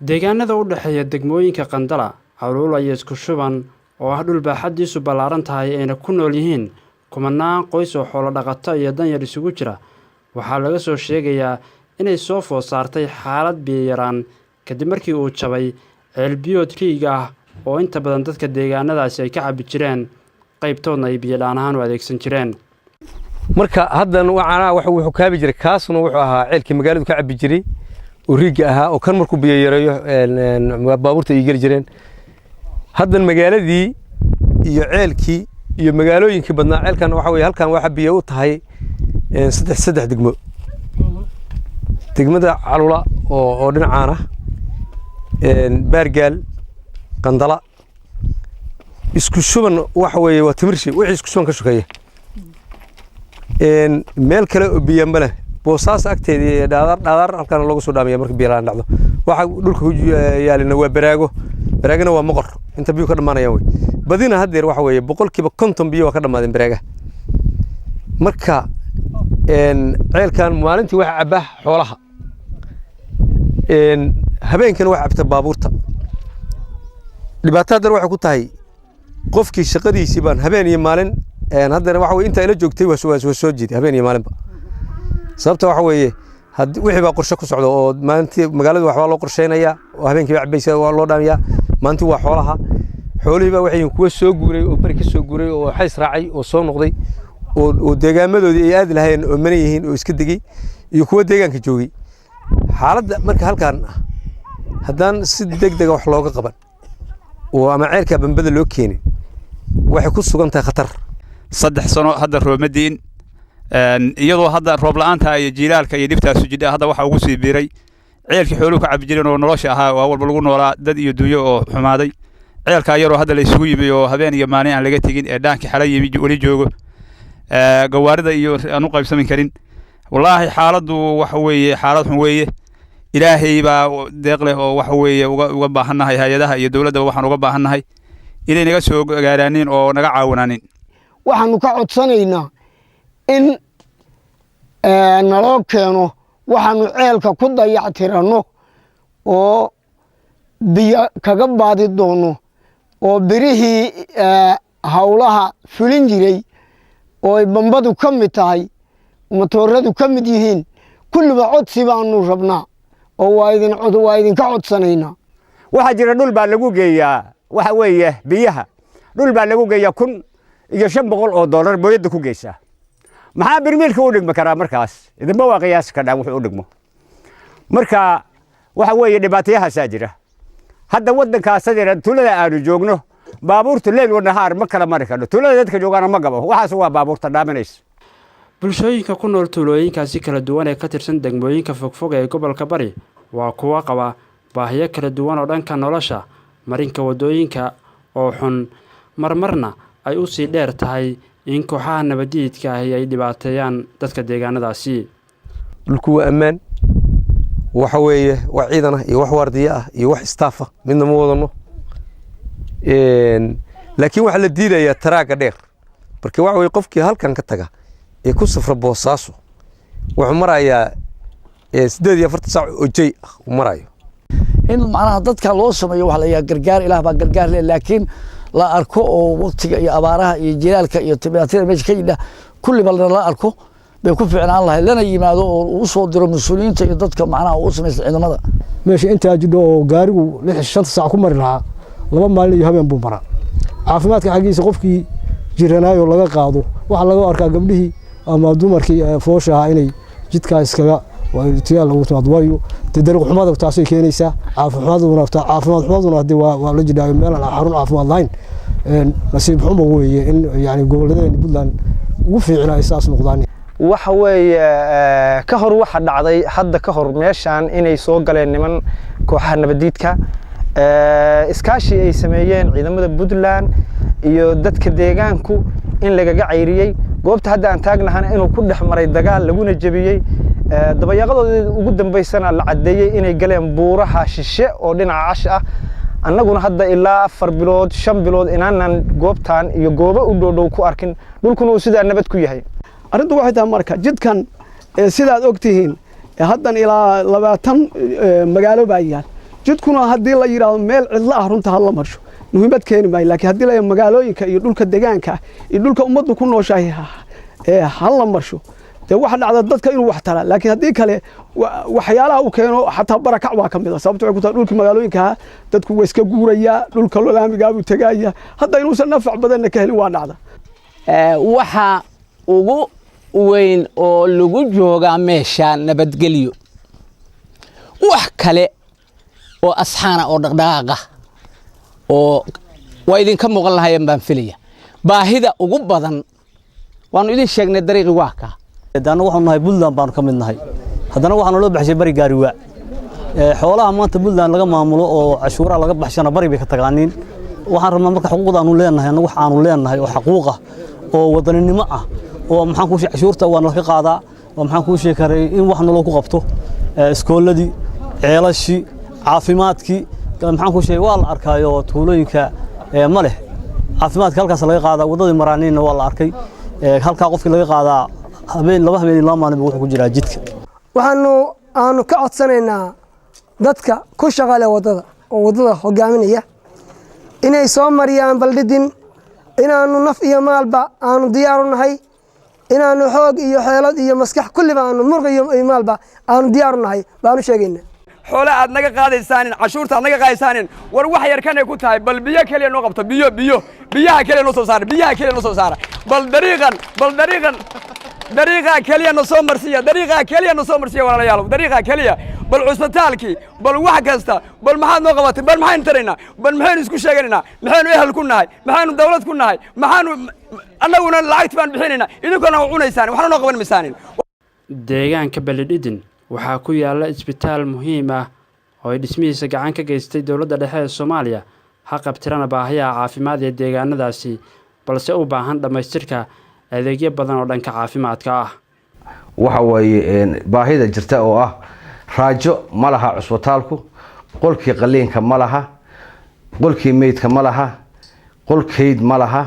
Deegaanada u dhexeeya degmooyinka Qandala, Caluula iyo Isku Shuban oo ah dhul baaxaddiisu ballaaran tahay ayna ku nool yihiin kumanaan qoys oo xoolo dhaqato iyo danyar isugu jira, waxaa laga soo sheegayaa inay soo food saartay xaalad biyo yaraan kadib markii uu jabay ceel biyood riig ah oo inta badan dadka deegaanadaasi ay ka cabbi jireen, qaybtoodna ay biyo dhaan ahaan u adeegsan jireen. Marka haddan wacanaa wuxuu kaabi jiray, kaasna wuxuu ahaa ceelkii magaaladu ka cabbi jiray oo riigga ahaa, oo kan markuu biyo yareeyo baabuurta ay geli jireen. Haddan magaaladii iyo ceelkii iyo magaalooyinkii badnaa, ceelkan waxa weye halkan waxa biyo u tahay saddex degmo: degmada Calula oo dhinacaan ah, Baargaal, Qandala, Isku Shuban. Waxa weeye waa Timirshi wixii Isku Shuban ka shukeeya. Meel kale oo biyo ma leh. Boosaas agteeda iyo Dhaadar, Dhaadar halkan loogu soo dhaamiya marka biyo la'aan dhacdo. Waxa dhulka ku yaalina waa baraago, baraagana waa moqor inta biyo ka dhamaanayaan wey. Badina haddeer waxa weeye 50% biyo waa ka dhamaadeen baraagaha. Marka ceelkan maalintii waxa cabba xoolaha, habeenkana waxa cabta baabuurta. Dhibaato haddana waxay ku tahay qofkii shaqadiisii baan habeen iyo maalin. Haddana waxa weye intaa ila joogtay waa soo jeeday habeen iyo maalinba. Sababta waxa weeye wixii baa qorshe ku socda oo maalintii magaalada waxbaa loo qorsheynayaa oo habeenkii baa cabaysa, waa loo dhaamiyaa. Maalintii waa xoolaha. Xoolihii baa waxay kuwa soo guuray oo beri ka soo guuray oo xays raacay oo soo noqday oo deegaamadoodii ay aadi lahayeen oo mana yihiin oo iska degay, iyo kuwa deegaanka joogay. Xaaladda marka halkan haddaan si deg dega wax looga qaban oo ama ceelka bambada loo keenin, waxay ku sugan tahay khatar. 3 sano hadda roob ma di'in. Iyadoo hadda roob la'aanta iyo jiilaalka iyo dhibtaasu jidha, hadda waxaa ugu sii biiray ceelkii xooluhu ka cabi jireen oo nolosha ahaa oo walba lagu noolaa, dad iyo dunyo, oo xumaaday. Ceelkaa yaroo hadda la isugu yimi oo habeen iyo maalin aan laga tegin ee dhaankii xala yimi weli joogo, gawaarida iyo aan u qaybsamin karin. Wallaahi xaaladdu waxa weeye xaalad xun weeye. Ilaahay baa deeq leh oo waxa weeye uga baahannahay hay-adaha iyo dowladdaba. Waxaan uga baahannahay inay naga soo gaaraanin oo naga caawinaanin. Waxaanu ka codsanaynaa in naloo keeno waxaanu ceelka ku dayactiranno oo biyo kaga baadi doono, oo birihii howlaha fulin jiray oo ay bambadu ka mid tahay, matooradu ka mid yihiin, kulliba codsi baanu rabnaa oo waa idinka codsanaynaa. Waxaa jira dhul baa lagu geeyaa, waxa weeye biyaha dhul baa lagu geeyaa 1500 oo dollar booyadda ku geysaa. Maxaa birmiilka u dhigmi karaa markaas? Idinba waa qiyaasi kadhaan wuxuu u dhigmo. Marka waxa weeye dhibaatayahaasaa jira hadda waddankaas. Adeer, tuulada aanu joogno baabuurta leyl wa nahaar ma kala mari karno. Tuulada dadka joogaana ma gabo, waxaas waa baabuurta dhaaminaysa. Bulshooyinka ku nool tuulooyinkaasi kala duwan ee ka tirsan degmooyinka fogfog ee gobolka Bari waa kuwo qaba baahiyo kala duwan oo dhanka nolosha, marinka waddooyinka oo xun, marmarna ay u sii dheer tahay in kooxaha nabadiidka ahi ay dhibaateeyaan dadka deegaanadaasi. Dhulku waa ammaan. Waxa weeye wax ciidan ah iyo wax waardiye ah iyo wax staff ah midna ma wadano, laakiin waxaa la diidayaa taraagga dheer. Marka waxa weye qofkii halkan ka taga ee ku safra Boosaaso wuxuu marayaa 48 saac oo jay ah uu marayo. In macnaha dadka loo sameeyo waxa la yidhaha gargaar. Ilaah baa gargaar leh, laakiin la arko oo waqtiga iyo abaaraha iyo jilaalka iyo dhibaatada meesha ka yidha kulliba lala arko bay ku fiicnaan lahayd, lana yimaado oo uu soo diro mas-uuliyiinta iyo dadka macnaha uu samaysta ciidamada. Meesha intaa jidho oo gaarigu 6 shanta saac ku mari lahaa, 2 maalin iyo habeen buu maraa. Caafimaadka xaggiisa, qofkii jiranaayo laga qaado, waxaa laga arkaa gabdhihii ama dumarkii foosha ahaa inay jidkaa iskaga tiyaal ugu timaado, waayo dee dariiq xumada taasay keenaysaa. Caafimaad xumaduna hadee waa la jidhaayo. Meel aan xarun caafimaad lahayn nasiib xumo weeye in yani gobolladeena Puntland ugu fiicna ay saas noqdaan. Waxa weeye ka hor waxa dhacday hadda ka hor meeshaan inay soo galeen niman kooxaha nabadiidka. Iskaashi ay sameeyeen ciidamada Puntland iyo dadka deegaanku in lagaga cayriyey goobta hadda aan taagnahana, inuu ku dhex maray dagaal laguna jebiyey. Dabayaaqadoodii ugu dambaysana la caddeeyey inay galeen buuraha shishe oo dhinaca Cash ah. Annaguna hadda ilaa 4 bilood, 5 bilood inaanan goobtan iyo goobo u dhowdhow ku arkin, dhulkuna uu sidaa nabad ku yahay. Arrintu waxay tahay marka jidkan sidaad og tihiin haddan ilaa 20 magaalo baa yaal. Jidkuna haddii la yidhaahdo meel cidlo ah runta ha la marsho, muhiimad keeni maayo, laakiin haddii la magaalooyinka iyo dhulka deegaanka iyo dhulka ummaddu ku nooshahay ha la marsho, dee waxa dhacda dadka inuu wax tara. Laakiin haddii kale waxyaalaha uu keeno xataa barakac baa ka mid ah, sababto waxay ku tahay dhulkii magaalooyinka dadku waa iska guurayaa, dhulka laamigaa buu tegaaya, hadda inuusan nafac badanna ka helin waa dhacda. Waxa ugu weyn oo lagu joogaa meesha nabadgelyo, wax kale oo asxaana oo dhaqdhaqaaqa oo waa idinka muuqan lahayeen baan filaya. Baahida ugu badan waanu idin sheegnay, dariiqi waa kaa. Annagu waxaanu nahay Puntland baanu ka mid nahay, haddana waxaanu loo baxshay bari gaariwaa. Xoolaha maanta Puntland laga maamulo oo cashuuraha laga baxshana bari bay ka tagaaniin. Waxaan rabnaa marka xuquuqda aanu leenahay, annagu wax aanu leenahay oo xaquuq ah oo wadaninimo ah oo maxaan kuu sheegay, cashuurta waa nala ka qaadaa oo maxaan kuu sheegi karay in wax naloo ku qabto, iskooladii, ceelashii, caafimaadkii, maxaan kuu sheegay, waa la arkaayo tuulooyinka ma leh caafimaadka, halkaas laga qaadaa. Waddadii maraaniinna waa la arkay, halkaa qofkii laga qaadaa habeen, 2 habeen iyo 2 maalin buu wuxuu ku jiraa jidka. Waxaanu aanu ka codsanaynaa dadka ku shaqale waddada oo waddada hogaaminaya inay soo mariyaan Baldhidin, inaanu naf iyo maalba aanu diyaar u nahay, inaanu xoog iyo xeelad iyo maskax kulliba aanu murq iyo maalba aanu diyaar u nahay baanu sheegaynaa. Xoole aad naga qaadaysaanin, cashuurta aad naga qaadaysaanin, war wax yar kanay ku tahay. Bal biyo keliya noo qabto, biyo, biyo, biyaha keliya noo soo saara, biyaha keliya noo soo saara. Bal dariiqan, bal dariiqan, dariiqaa keliya na soo marsiiya, dariiqaa keliya na soo marsiiya, walaalayaal, dariiqaa keliya. Bal cusbitaalkii, bal wax kasta, bal maxaad noo qabatay? Bal maxaynu taraynaa? Bal maxaynu isku sheeganaynaa? Maxaynu ehel ku nahay? Maxaynu dawlad ku nahay? Maxaanu annaguna lacagti baan bixinaynaa, idinkuna cunaysaan, waxna noo qaban maysaanin. Deegaanka Balidhidin waxaa ku yaala isbitaal muhiim ah oo ay dhismihiisa gacan ka geystay dowladda dhexe ee Soomaaliya, ha qabtirana baahiyaha caafimaad ee deegaanadaasi, balse u baahan dhammaystirka adeegyo badan oo dhanka caafimaadka ah. Waxa weeye baahida jirta oo ah raajo ma laha cusbitaalku, qolkii qaliinka ma laha, qolkii meydka ma laha, qolkeyd ma laha,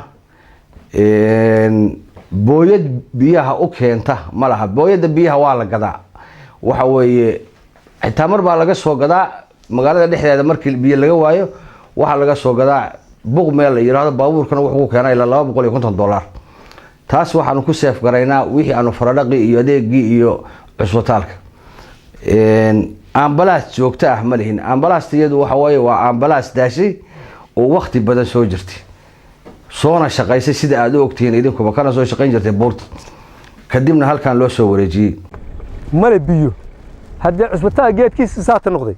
booyad biyaha u keenta ma laha. Booyadda biyaha waa la gadaa, waxa weeye xitaa mar baa laga soo gadaa magaalada dhexdeeda markii biyo laga waayo, waxaa laga soo gadaa buq meel la yidhaahdo, baabuurkana wuxuu ku keenaa ilaa $250. Taas waxaanu ku seef garaynaa wixii aanu faradhaqi iyo adeegii iyo cusbitaalka. Ambalaas joogto ah ma lihin. Ambalaasta iyadu waxa waaye waa ambalaas daashay oo wakti badan soo jirtay, soona shaqaysay, sida aada u ogtihiin idinkuba, kana soo shaqayn jirtay buurta, kadibna halkan loo soo wareejiyey. Male biyo. Haddii cusbitaal geedkiisa saata noqday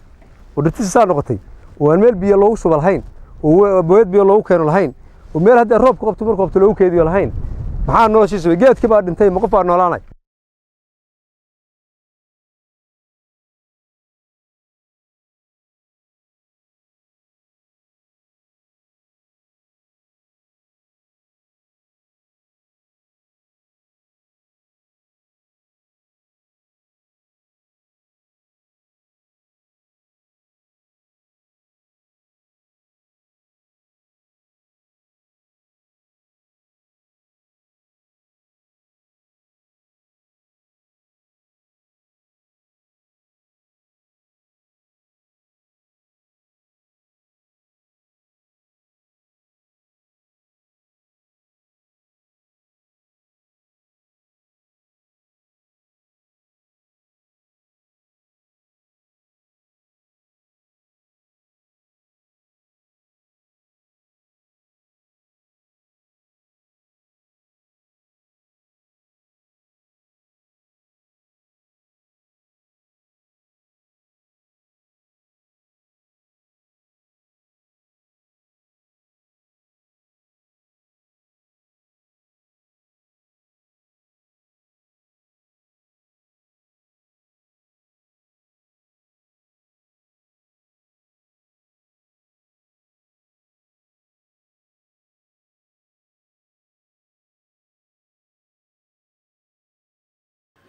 oo dhirtiisa saa noqotay oo aan meel biyo loogu shuba lahayn oo booyad biyo loogu keeno lahayn oo meel haddii roobku qabto markuu qabto loogu keediyo lahayn, maxaa noloshiisa? Geedkii baa dhintay, ma qof baa noolaanay?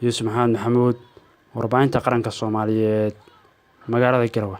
Yuusuf Maxamed Maxamuud, warbaahinta qaranka Soomaaliyeed, magaalada Garowe.